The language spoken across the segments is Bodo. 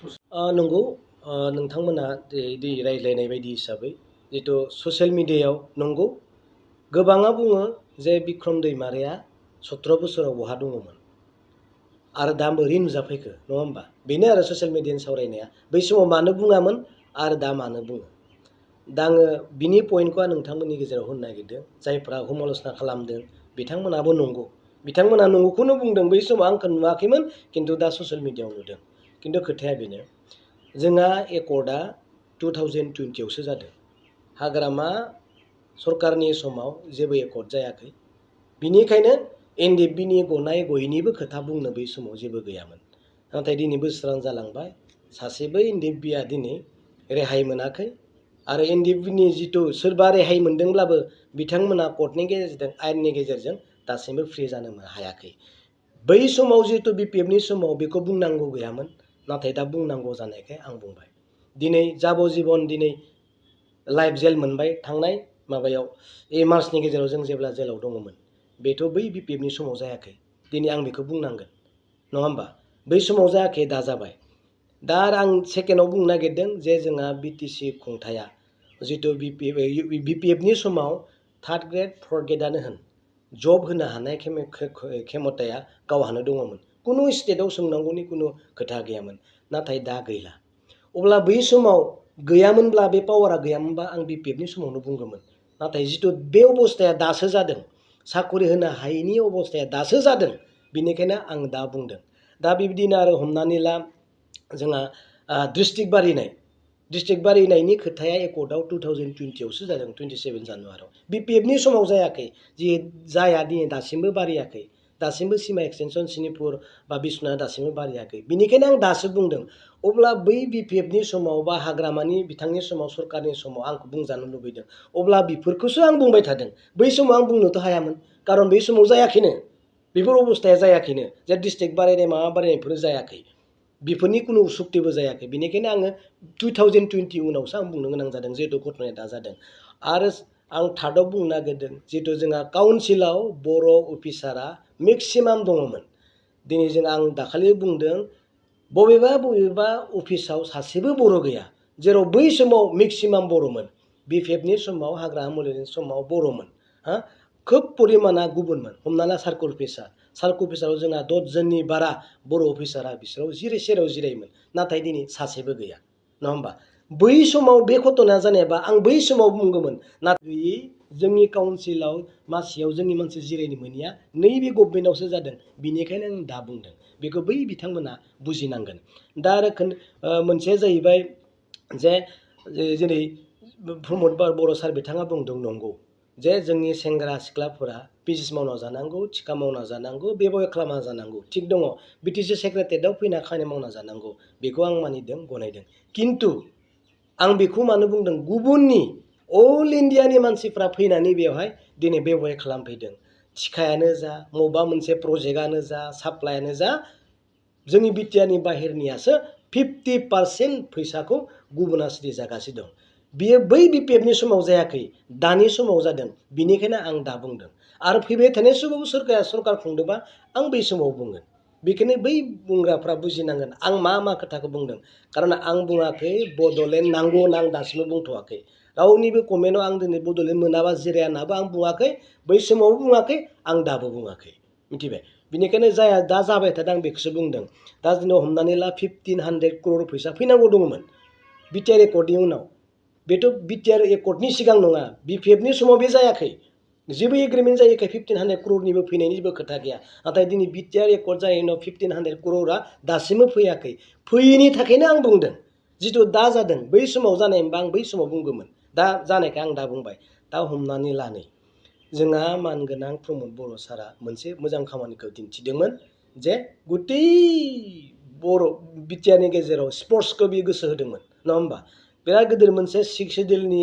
नंगौ नोंथांमोना दै रायज्लायनाय बायदि हिसाबै जितु ससियेल मिडियायाव नंगौ गोबाङा बुङो जे बिक्रम दैमारिया 17 बोसोराव बहा दङमोन आरो दा बोरै नुजाफैखो नङा होमबा बेनो आरो ससियेल मिडियानि सावरायनाया बै समाव मानो बुङामोन आरो दा मानो बुङो दा आङो बिनि पइन्टखौ आं नोंथांमोननि गेजेराव होनो नागिरदों जायफ्रा समाल'सना खालामदों बिथांमोनाबो नंगौ बिथांमोना नंगौखौनो बुंदों बै समाव आंखौ नुवाखैमोन खिन्थु दा ससियेल मिडियायाव नुदों खिन्थु खोथाया बेनो जोंहा एकर्डआ 2020आवसो जादों हाग्रामा सरकारनि समाव जेबो एकर्ड जायाखै बिनिखायनो एनडिएफबिनि गनाय गयैनिबो खोथा बुंनो बै समाव जेबो गैयामोन नाथाय दिनै बोसोरानो जालांबाय सासेबो एनडिएफबिया दिनै रेहाय मोनाखै आरो एनडिएफबिनि जितु सोरबा रेहाय मोनदोंब्लाबो बिथांमोना कर्टनि गेजेरजों आयेननि गेजेरजों दासिमबो फ्रि जानो हायाखै बै समाव जितु बिपिएफनि समाव बेखौ बुंनांगौ गैयामोन नाथाय दा बुंनांगौ जानायखाय आं बुंबाय दिनै जाबजीबन दिनै लाइफ जेल मोनबाय थांनाय माबायाव मार्चनि गेजेराव जों जेब्ला जेलाव दङमोन बेथ' बै बिपिएफनि समाव जायाखै दिनै आं बेखौ बुंनांगोन नङा होमबा बै समाव जायाखै दा जाबाय दा आं सेकेन्डआव बुंनो नागिरदों जे जोंहा बिटिसि खुंथाया जितु बिपिएफनि समाव थार्ड ग्रेड फर्थ ग्रेडआनो होन जब होनो हानाय खेमताया गावहानो दङमोन कुनु स्टेटआव सोंनांगौनि कुनु खोथा गैयामोन नाथाय दा गैला अब्ला बै समाव गैयामोनब्ला बे पावारा गैयामोनबा आं बिपिएफनि समावनो बुंगौमोन नाथाय जितु बे अबस्थाया दासो जादों साखरि होनो हायैनि अबस्थाया दासो जादों बेनिखायनो आं दा बुंदों दा बिबदिनो आरो हमनानै ला जोंहा डिस्ट्रिक्ट बारिनायनि खोथाया एकर्डआव 2020आवसो जादों 27 जानुवारियाव बिपिएफनि समाव जायाखै जि जाया दिनै दासिमबो बारियाखै दासिमबो सिमा एक्सटेनसन सिनिपुर बा बिश्वनाथ दासिमबो बारियाखै बिनिखायनो आं दासो बुंदों अब्ला बै बिपिएफनि समाव बा हाग्रामानि बिथांनि समाव सरकारनि समाव आंखौ बुंजानो लुबैदों अब्ला बेफोरखौसो आं बुंबाय थादों बै समाव आं बुंनोथ' हायामोन खारन बै समाव जायाखैनो बेफोर अबस्थाया जायाखैनो जे डिस्ट्रिक्ट बारायनाय माबा बारायनायफोर जायाखै बेफोरनि कुनु सुक्तिबो जायाखै बेनिखायनो आङो 2020 उनावसो आं बुंनो गोनां जादों जिहेतु घटनाया दा जादों आरो आं थार्डआव बुंनो नागिरदों जिहेतु जोंहा काउन्सिलाव बर' अफिसारा मेक्सिमाम दङमोन दिनै आं दाखालि बुंदों बबेबा अफिसाव सासेबो बर' गैया जेराव बै समाव मेक्सिमाम बर'मोन बिपिएफनि समाव हाग्रा मुलिनि समाव बर'मोन खोब परिमाना गुबुनमोन हमना ला सार्कल अफिसाराव जोंहा 10 जननि बारा बर' अफिसारा बिसोराव सेराव जिरायोमोन नाथाय दिनै सासेबो गैया नङा होमबा बै समाव बे घटना जानायबा आं बै समाव बुंगौमोन नाथाय जोंनि काउन्सिलाव मासियाव जोंनि मानसि जिरायनो मोनिया नैबे गभर्नमेन्टआवसो जादों बिनिखायनो आं दा बुंदों बेखौ बै बिथांमोना बुजिनांगोन दा आरो मोनसेया जाहैबाय जे जेरै प्रमद बर' सार बिथाङा बुंदों नंगौ जे जोंनि सेंग्रा सिख्लाफोरा बिजनेस मावना जानांगौ थिखा मावना जानांगौ बेब'या खालामना जानांगौ थिग दङ बिटिसि सेक्रेटारियेटआव फैना खामानि मावना जानांगौ बेखौ आं मानिदों गनायदों किन्तु आं बेखौ मानो बुंदों गुबुननि अल इण्डियानि मानसिफ्रा फैनानै बेवहाय दिनै बेब'या खालामफैदों थिखायानो जा मबा मोनसे प्रजेक्टआनो जा साप्लायानो जा जोंनि बिटिआरनि बाहेरनियासो 50% फैसाखौ गुबुनासो जागासिनो दं बियो बै बिपिएफनि समाव जायाखै दानि समाव जादों बिनिखायनो आं दा बुंदों आरो फैबाय थानाय समाव सरकार खुंदोंबा आं बै समाव बुंगोन बेखायनो बै बुंग्राफ्रा बुजिनांगोन आं मा खोथाखौ बुंदों खारन आं बुङाखै बड'लेण्ड नांगौ होनना आं दासिमबो बुंथ'वाखै रावनिबो कमेन्टआव आं दिनै बड'लेण्ड मोनाबा जिराया होननाबो आं बुङाखै बै समावबो बुङाखै आं दाबो बुङाखै मिथिबाय बिनिखायनो जाया दा जाबाय थादों आं बेखौसो बुंदों दा दिनै हमनानै ला 1500 crore फैसा फैनांगौ दङमोन बिटिआर एकर्डनि उनाव बेथ' बिटिआर एकर्डनि सिगां नङा बिपिएफनि समाव बे जायाखै जेबो एग्रिमेन्ट जायैखाय 1500 crore फैनायनि जेबो खोथा गैया नाथाय दिनै बिटिआर एकर्ड जायैनि उनाव 1500 crore दासिमबो फैयाखै फैयैनि थाखायनो आं बुंदों जितु दा जादों बै समाव जानायमोनबा आं बै समाव बुंगौमोन दा जानायखाय आं दा बुंबाय दा हमनानै ला नै जोंहा मानगोनां प्रमद बर' सारा मोनसे मोजां खामानिखौ दिन्थिदोंमोन जे गुतै बर' बिटिआरनि गेजेराव स्पर्ट्सखौ बियो गोसो होदोंमोन नङा होमबा बिराद गिदिर मोनसे 6 शेड्युलनि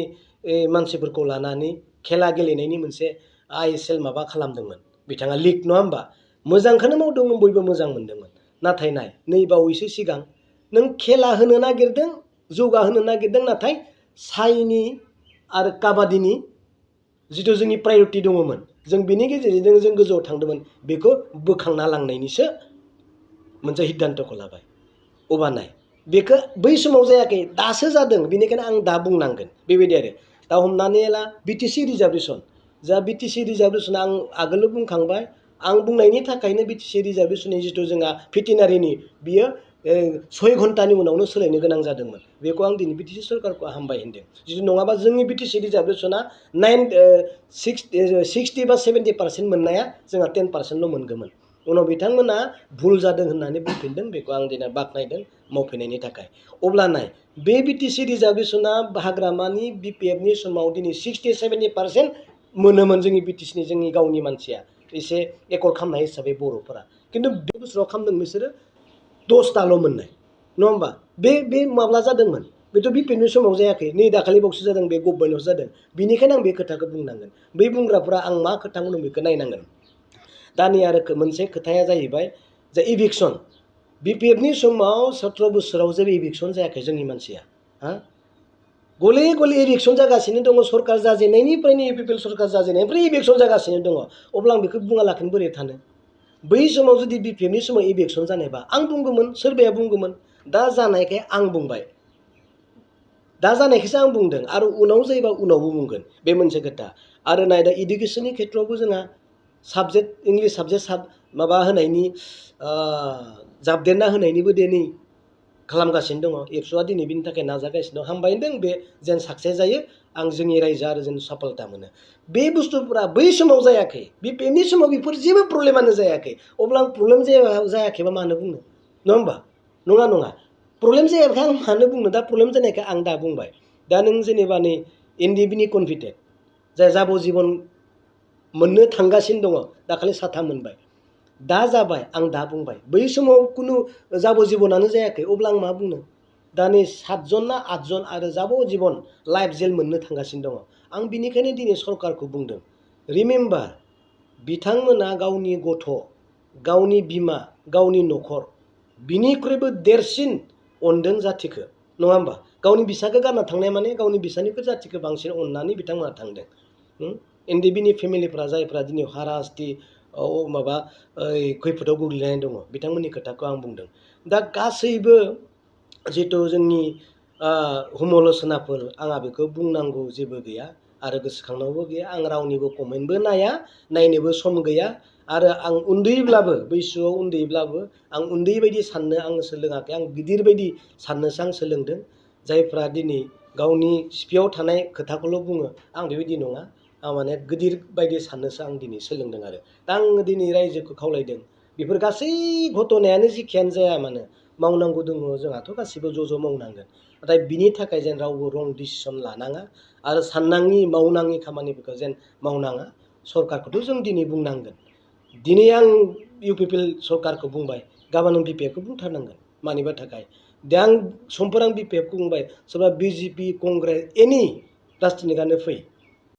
मानसिफोरखौ लानानै खेला गेलेनायनि मोनसे ISL माबा खालामदोंमोन बिथाङा लिग नङा होमबा मोजांखौनो मावदोंमोन बयबो मोजां मोनदोंमोन नाथाय नै बावैसो सिगां नों खेला होनो नागिरदों जौगाहोनो नागिरदों नाथाय साइनि आरो काबादिनि जितु जोंनि प्रायरिटि दङमोन जों बिनि गेजेरजों जों गोजौआव थांदोंमोन बेखौ बोखांना लांनायनिसो मोनसे सिद्धान्तखौ लाबाय अबा नाय बेखौ बै समाव जायाखै दासो जादों बेनिखायनो आं दा बुंनांगोन बेबायदि आरो दा हमनानै ला बिटिसि रिजार्भेसन जा बिटिसि रिजार्भेसन आं आगोल बुंखांबाय आं बुंनायनि थाखायनो बिटिसि रिजार्भेसननि जिथु जोंहा भेटेनारिनि बियो 6 घन्टानि उनावनो सोलायनो गोनां जादोंमोन बेखौ आं दिनै बिटिसि सरकारखौ हामबाय होनदों जुदि नङाबा जोंनि बिटिसि रिजार्भेसना 60 बा 70% मोननाया जोंहा 10%ल' मोनगौमोन उनाव बिथांमोना भुल जादों होननानै बुंफिनदों बेखौ आं दिनै बाख्नायदों मावफैनायनि थाखाय अब्ला नाय बे बिटिसि रिजार्भेसना हाग्रामानि बिपिएफनि समाव दिनै 60-70% मोनोमोन जोंनि बिटिसिनि जोंनि गावनि मानसिया एसे एकर्ड खालामनाय हिसाबै बर'फोरा खिन्थु बे बोसोराव खालामदों बिसोरो 10टाल' मोननाय नङा होमबा बे माब्ला जादोंमोन बेथ' बिपिएफनि समाव जायाखै नै दाखालि बावसो जादों बे गभर्नमेन्टआवसो जादों बिनिखायनो आं बे खोथाखौ बुंनांगन बै बुंग्राफोरा आं मा खोथा बुंदों बेखौ नायनांगोन दा नै आरो मोनसे खोथाया जाहैबाय जे इभिक्सन बिपिएफनि समाव 17 बोसोराव जेबो इभिक्सन जायाखै जोंनि मानसिया हा गले गले इभिक्सन जागासिनो दङ सरकार जाजेननायनिफ्रायनो इउपिपिएल सरकार जाजेननायनिफ्राय इभिक्सन जागासिनो दङ अब्ला आं बेखौ बुङालाखैनो बोरै थानो बै समाव जुदि बिपिएफनि समाव इभिक्सन जानायबा आं बुंगौमोन सोरबाया बुंगौमोन दा जानायखाय आं बुंबाय दा जानायखौसो आं बुंदों आरो उनाव जायोबा उनावबो बुंगोन बे मोनसे खोथा आरो नाय दा इडुकेसननि खेथ्रआवबो जोंहा साबजेक्ट इंलिश साबजेक्ट माबा होनायनि जाबदेरना होनायनिबो दिनै खालामगासिनो दङ एबसुआ दिनै बिनि थाखाय नाजागासिनो दं हामबाय होनदों बे जेन साक्सेस जायो आं जोंनि रायजो आरो जों सफलता मोनो बे बुस्थुफोरा बै समाव जायाखै बिपिएफनि समाव बेफोर जेबो प्रब्लेमानो जायाखै अब्ला प्रब्लेम जायाखैबा मानो बुंनो नङा होमबा नङा प्रब्लेम जायाखै आं मानो बुंनो दा प्रब्लेम जानायखाय आं दा बुंबाय दा नों जेनेबा नै एनडिएफबिनि कनभिटेड जाय जाब'जिबन मोननो थांगासिनो दङ दाखालि 7 मोनबाय दा जाबाय आं दा बुंबाय बै समाव खुनु जाब'जिबनानो जायाखै अब्ला आं मा बुंनो दा नै 7 जन ना 8 जन आरो जाब'जिबन लाइफ जेल मोननो थांगासिनो दङ आं बिनिखायनो दिनै सरकारखौ बुंदों रिमेम्बार बिथांमोना गावनि गथ' गावनि बिमा गावनि न'खर बिनिख्रुइबो देरसिन अनदों जाथिखौ नङा होमबा गावनि बिसाखौ गारना थांनाय माने गावनि बिसानिख्रुइ जाथिखौ बांसिन अननानै बिथांमोना थांदों एनडिएफबिनि फेमिलिफ्रा जायफ्रा दिनै हाराहास्ति माबा खैफोदाव गोग्लैनानै दङ बिथांमोननि खोथाखौ आं बुंदों दा गासैबो जिथु जोंनि हमलसनाफोर आंहा बेखौ बुंनांगौ जेबो गैया आरो गोसोखांनांगौबो गैया आं रावनिबो कमेन्टबो नाया नायनोबो सम गैया आरो आं उन्दैब्लाबो बैसोआव उन्दैब्लाबो आं उन्दै बायदि साननो आं सोलोङाखै आं गिदिर बायदि साननोसो आं सोलोंदों जायफ्रा दिनै गावनि सिफियाव थानाय खोथाखौल' बुङो आं बेबायदि नङा आं माने गिदिर बायदि साननोसो आं दिनै सोलोंदों आरो दा आं दिनै रायजोखौ खावलायदों बेफोर गासै घटनायानो जिखियानो जाया मानो मावनांगौ दङ जोंहाथ' गासिबो ज' मावनांगोन नाथाय बिनि थाखाय जेन रावबो रं डिसिसन लानाङा आरो साननाङि मावनाङि खामानिफोरखौ जेन मावनाङा सरकारखौथ' जों दिनै बुंनांगोन दिनै आं इउपिपिएल सरकारखौ बुंबाय गाबोन आं बिपिएफखौ बुंथारनांगोन मानिबा थाखाय दा आं समफोर आं बिपिएफखौ बुंबाय सोरबा बिजेपि कंग्रेस एनि राजनिकानो फै